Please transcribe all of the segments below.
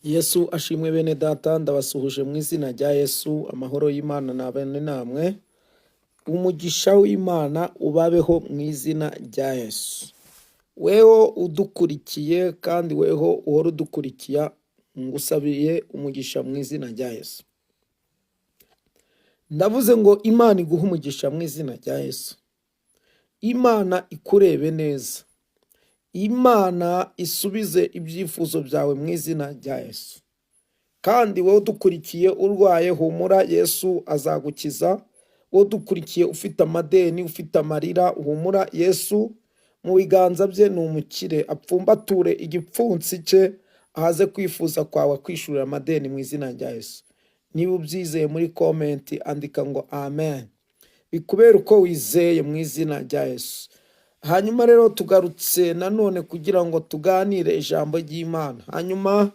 Yesu ashimwe bene data, ndabasuhuje mu izina rya Yesu. Amahoro y'Imana na bene namwe, umugisha w'Imana ubabeho mu izina rya Yesu. Weho udukurikiye kandi weho uhora udukurikiya, ngusabiye umugisha mu izina rya Yesu. Ndavuze ngo Imana iguhe umugisha mu izina rya Yesu. Imana ikurebe neza, Imana isubize ibyifuzo byawe mu izina rya Yesu. Kandi wowe udukurikiye urwaye, humura, Yesu azagukiza. Wowe udukurikiye ufite amadeni, ufite amarira, humura, Yesu mu biganza bye ni umukire. Apfumbature igipfunsi cye, ahaze kwifuza kwawe, kwishurira amadeni mu izina rya Yesu. Niba ubyizeye, muri comment andika ngo amen, bikubere uko wizeye mu izina rya Yesu. Hanyuma rero tugarutse nanone kugira ngo tuganire ijambo ry'Imana. Hanyuma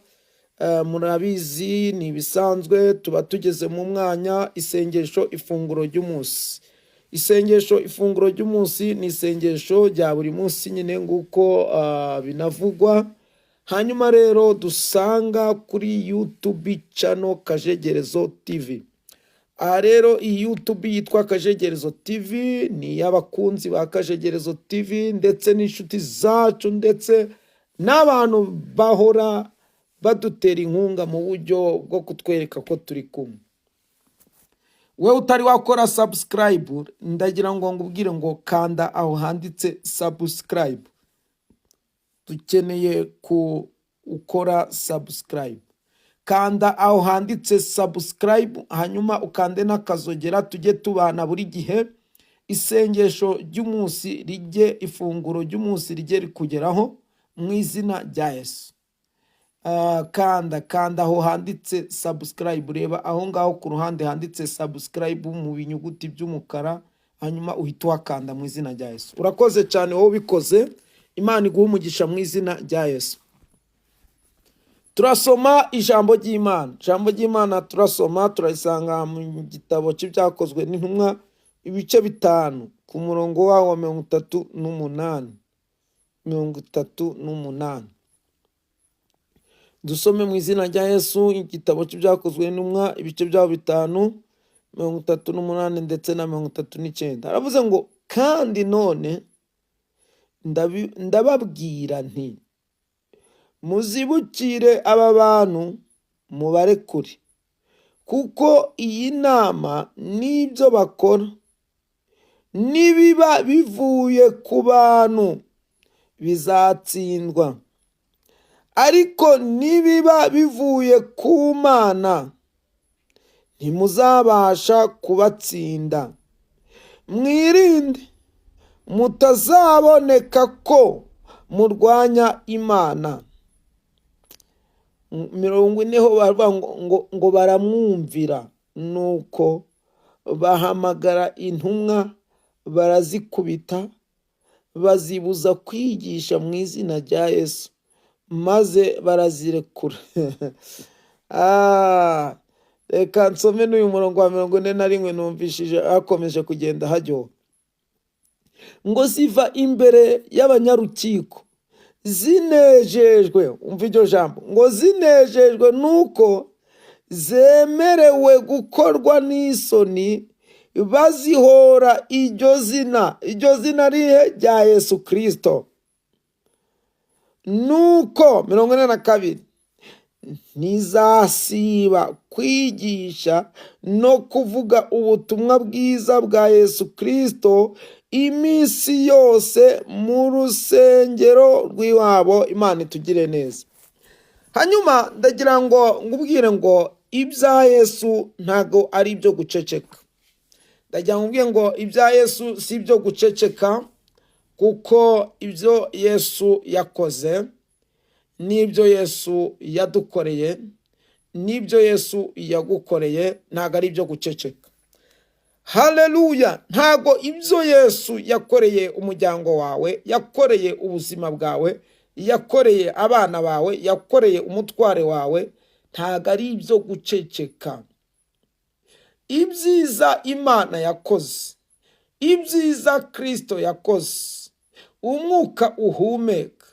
murabizi, ni ibisanzwe, tuba tugeze mu mwanya isengesho ifunguro ry'umunsi. Isengesho ifunguro ry'umunsi ni isengesho rya buri munsi nyine, nguko binavugwa. Hanyuma rero dusanga kuri YouTube channel Kajegerezo TV. Aha rero iyi YouTube yitwa Kajegerezo TV ni iy'abakunzi ba Kajegerezo TV ndetse n'inshuti zacu ndetse n'abantu bahora badutera inkunga mu buryo bwo kutwereka ko turi kumwe. Wowe utari wakora subscribe, ndagira ngo ngubwire ngo kanda aho handitse subscribe. Dukeneye ku ukora subscribe. Kanda aho handitse subscribe, hanyuma ukande n'akazogera, tujye tubana buri gihe. Isengesho ry'umunsi rijye, ifunguro ry'umunsi rijye rikugeraho mu izina rya Yesu. Kanda aho handitse subscribe. Reba aho ngaho ku ruhande handitse subscribe mu binyuguti by'umukara, hanyuma uhita uhakanda mu izina rya Yesu. Urakoze cyane wowe ubikoze, Imana iguha umugisha mu izina rya Yesu. Turasoma ijambo ry'Imana. Ijambo ry'Imana turasoma, turarisanga mu gitabo cy'Ibyakozwe n'Intumwa, ibice 5, ku murongo wawo wa 38. 38, dusome mu izina rya Yesu. Igitabo cy'Ibyakozwe n'Intumwa, ibice byaho 5, 38 ndetse na 39. Aravuze ngo: "Kandi none ndababwira nti: muzibukire aba bantu, mubarekure, kuko iyi nama n'ibyo bakora nibiba bivuye ku bantu bizatsindwa, ariko nibiba bivuye ku Mana ntimuzabasha kubatsinda. Mwirinde mutazaboneka ko murwanya Imana." 40 ho baravuga ngo baramwumvira, nuko bahamagara intumwa, barazikubita, bazibuza kwigisha mu izina rya Yesu, maze barazirekura. Reka nsome n'uyu murongo wa 41, numvishije hakomeje kugenda hajyoha. Ngo ziva imbere y'abanyarukiko zinejejwe, umva iryo jambo, ngo zinejejwe nuko zemerewe gukorwa n'isoni bazihora iryo zina. Iryo zina rihe? Rya Yesu Kirisito. Nuko 42, ntizasiba kwigisha no kuvuga ubutumwa bwiza bwa Yesu Kirisito iminsi yose mu rusengero rw'iwabo. Imana itugire neza. Hanyuma ndagira ngo ngubwire ngo ibya Yesu ntabwo ari ibyo guceceka. Ndagira ngo ngubwire ngo ibya Yesu si ibyo guceceka, kuko ibyo Yesu yakoze n'ibyo Yesu yadukoreye n'ibyo Yesu yagukoreye ntabwo ari ibyo guceceka. Haleluya! Ntabwo ibyo Yesu yakoreye umuryango wawe, yakoreye ubuzima bwawe, yakoreye abana bawe, yakoreye umutware wawe, ntabwo ari ibyo guceceka. Ibyiza Imana yakoze, ibyiza Kirisito yakoze, umwuka uhumeka,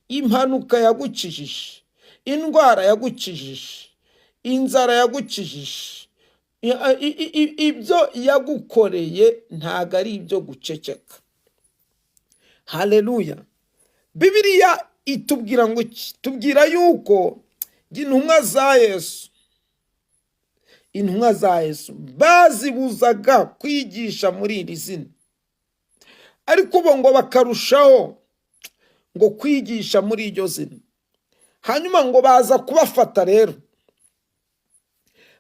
impanuka yagukijije, Indwara yagukijije, inzara yagukijije, ibyo yagukoreye ntabwo ari ibyo guceceka. Haleluya! Bibiliya itubwira ngo iki? Tubwira yuko intumwa za Yesu bazibuzaga kwigisha muri iri zina, ariko bo ngo bakarushaho ngo kwigisha muri iryo zina. Hanyuma ngo baza kubafata rero,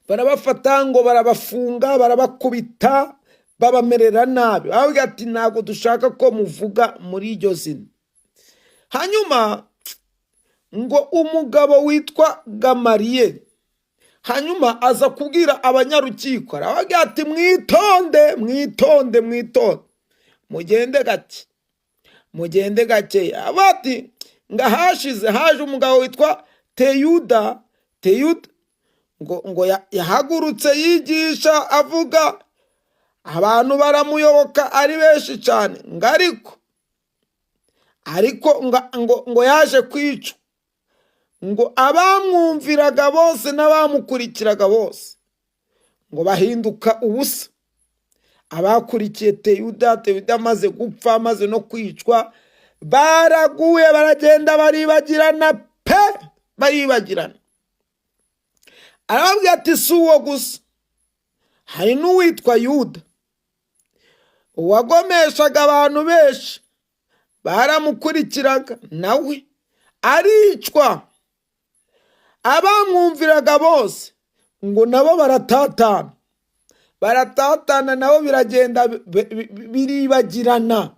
barabafata, ngo barabafunga, barabakubita, babamerera nabi, bababwira ati: "Ntabwo dushaka ko muvuga muri iryo zina." Hanyuma ngo umugabo witwa Gamariyeri hanyuma aza kubwira abanyarukiko, arababwira ati: "Mwitonde, mwitonde, mwitonde, mugende gake, mugende gakeya." Bati ngo ahashize haje umugabo witwa Teyuda. Teyuda ngo yahagurutse yigisha avuga, abantu baramuyoboka ari benshi cyane, ngo ariko ngo yaje kwicwa, ngo abamwumviraga bose n'abamukurikiraga bose ngo bahinduka ubusa. Abakurikiye Teyuda, Teyuda amaze gupfa, amaze no kwicwa, baraguye, baragenda, baribagirana pe, baribagirana. Arababwira ati: "Si uwo gusa, hari n'uwitwa Yuda uwagomeshaga abantu benshi, baramukurikiraga, nawe aricwa, abamwumviraga bose ngo nabo baratatana, baratatana, nabo biragenda biribagirana."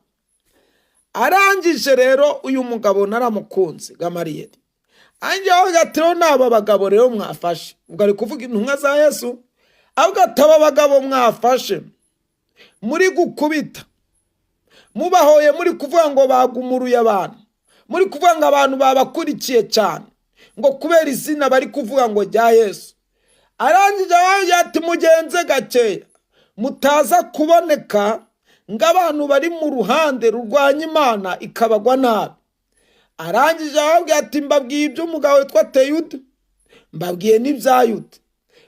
Arangije rero, uyu mugabo naramukunze, Gamariyeri, anjye ati: "Rero n'aba bagabo rero mwafashe," ubwo ari kuvuga intumwa za Yesu, avuga ati: "Aba bagabo mwafashe muri gukubita, mubahoye, muri kuvuga ngo bagumuruye abantu, muri kuvuga ngo abantu babakurikiye cyane, ngo kubera izina bari kuvuga ngo rya Yesu." Arangije arababwira ati: "Mugenze gakeya, mutaza kuboneka ngo abantu bari mu ruhande rurwanya Imana ikabagwa nabi." Arangije arababwira ati: "Mbabwiye iby'umugabo witwa Teyuda, mbabwiye n'ibya Yuda.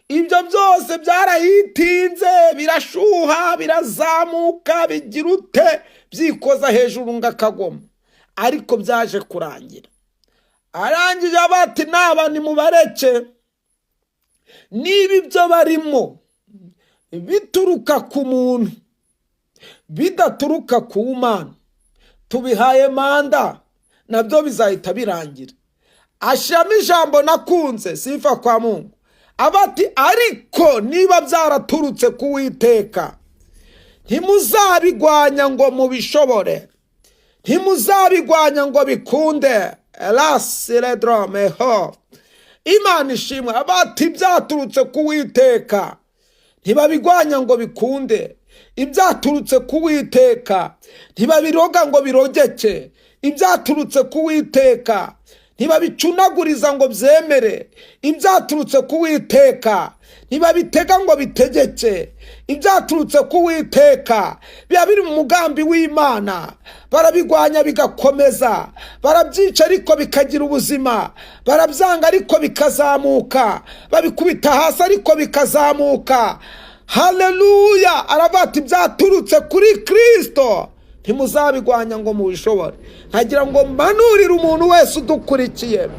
Ibyo byose byarayitinze, birashuha, birazamuka, bigira ute, byikoza hejuru ngo akagoma, ariko byaje kurangira." Arangije aba ati: "Naba nimubareke, niba ibyo barimo bituruka ku muntu, bidaturuka ku Mana, tubihaye manda, nabyo bizahita birangira." Ashyiramo ijambo nakunze, sifa kwa Mungu, aba ati: "Ariko niba byaraturutse ku Witeka, ntimuzabigwanya ngo mubishobore, ntimuzabigwanya ngo bikunde." Rasiredromeho, Imana ishimwe. Bati: "Byaturutse ku Witeka, ntibabigwanya ngo bikunde. Ibyaturutse ku Witeka ntibabiroga ngo birogeke. Ibyaturutse ku Witeka ntibabicunaguriza ngo byemere. Ibyaturutse ku Witeka ntibabitega ngo bitegeke. Ibyaturutse ku Witeka biba biri mu mugambi w'Imana. Barabigwanya bigakomeza, barabyica ariko bikagira ubuzima, barabyanga ariko bikazamuka, babikubita hasi ariko bikazamuka." Haleluya! Aravuga ati: "Byaturutse kuri Kirisito, ntimuzabigwanya ngo mubishobore." Nkagira ngo mbanurire umuntu wese udukurikiye: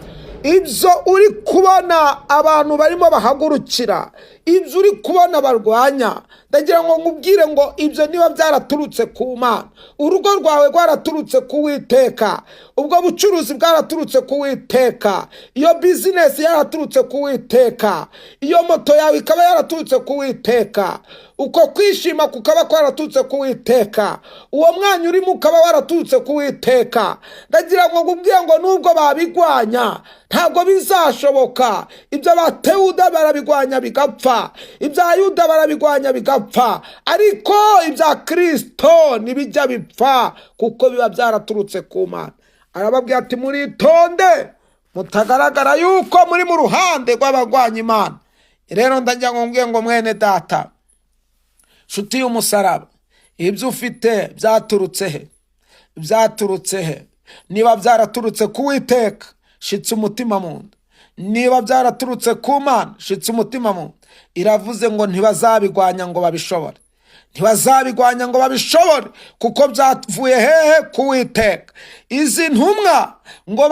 ibyo uri kubona abantu barimo bahagurukira, ibyo uri kubona barwanya, ndagira ngo nkubwire ngo ibyo niba byaraturutse ku Mana, urugo rwawe rwaraturutse ku Witeka, ubwo bucuruzi bwaraturutse ku Witeka, iyo bizinesi yaraturutse ku Witeka, iyo moto yawe ikaba yaraturutse ku Witeka, uko kwishima kukaba kwaraturutse ku Witeka, uwo mwanya urimo ukaba waraturutse ku Witeka, ndagira ngo nkubwire ngo nubwo babigwanya, ntabwo bizashoboka. Ibyo ba Tewuda barabigwanya bigapfa, ibya Yuda barabigwanya bigapfa, ariko ibya Kirisito ntibijya bipfa, kuko biba byaraturutse ku Mana. Arababwira ati: "Muritonde, mutagaragara yuko muri mu ruhande rw'abagwanya Imana." Rero ndagira ngo mbwiye ngo mwene data, nshuti y'umusaraba, ibyo ufite byaturutse he? Byaturutse he? Niba byaraturutse ku Witeka, shitse umutima mu nda. Niba byaraturutse ku Mana, shitse umutima mu iravuze ngo ntibazabigwanya ngo babishobore, ntibazabigwanya ngo babishobore, kuko byavuye hehe? Kuwiteka. Izi ntumwa ngo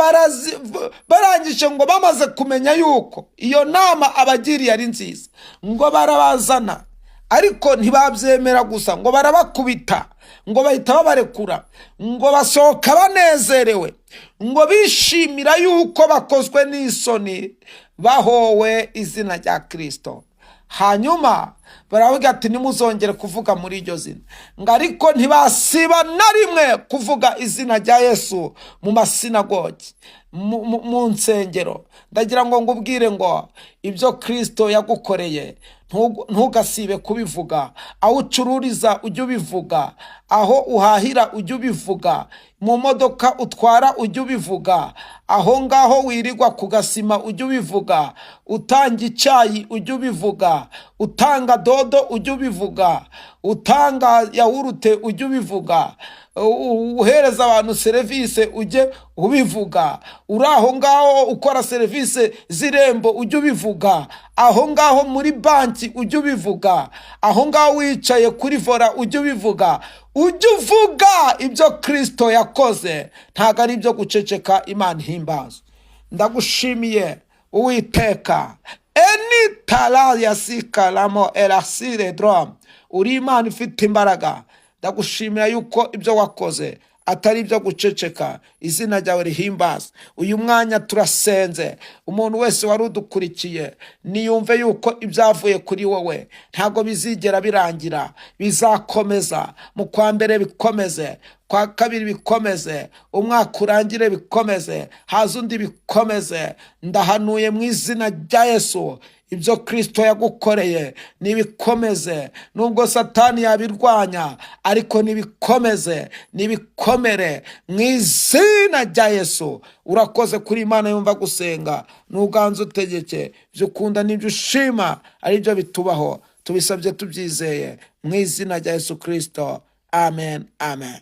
barangije, ngo bamaze kumenya yuko iyo nama abagiriye ari nziza, ngo barabazana, ariko ntibabyemera gusa, ngo barabakubita, ngo bahita babarekura, ngo basohoka banezerewe, ngo bishimira yuko bakozwe n'isoni bahowe izina rya Kirisito. Hanyuma baravuga ati: "Ntimuzongere kuvuga muri iryo zina." Ngo ariko ntibasiba na rimwe kuvuga izina rya Yesu mu masinagogi, mu nsengero. Ndagira ngo ngubwire ngo ibyo Kirisito yagukoreye ntugasibe kubivuga. Aho ucururiza ujye ubivuga, aho uhahira ujye ubivuga, mu modoka utwara ujye ubivuga, aho ngaho wirirwa ku gasima ujye ubivuga, utanga icyayi ujye ubivuga, utanga dodo ujye ubivuga, utanga yawurute ujye ubivuga, uhereza abantu serivisi ujye ubivuga, uri aho ngaho ukora serivisi z'Irembo ujye ubivuga, aho ngaho muri banki ujye ubivuga, aho ngaho wicaye kuri volant ujye ubivuga. Ujye uvuga ibyo Kirisito yakoze, ntabwo ari ibyo guceceka. Imana ihimbaza. Ndagushimiye, Uwiteka. Eni tara yasikaramo erasire drom, uri Imana ifite imbaraga. Ndagushimira yuko ibyo wakoze atari ibyo guceceka. Izina ryawe rihimbaza. Uyu mwanya turasenze, umuntu wese wari udukurikiye niyumve yuko ibyavuye kuri wowe ntabwo bizigera birangira, bizakomeza. Mu kwa mbere bikomeze, kwa kabiri bikomeze, umwaka urangire bikomeze, haza undi bikomeze. Ndahanuye mu izina rya Yesu, ibyo Kirisito yagukoreye nibikomeze. Nubwo Satani yabirwanya, ariko nibikomeze, nibikomere mu izina rya Yesu. Urakoze kuri Imana yumva gusenga. Nuganza utegeke, ibyo ukunda n'ibyo ushima ari byo bitubaho. Tubisabye tubyizeye mu izina rya Yesu Kirisito, amen, amen.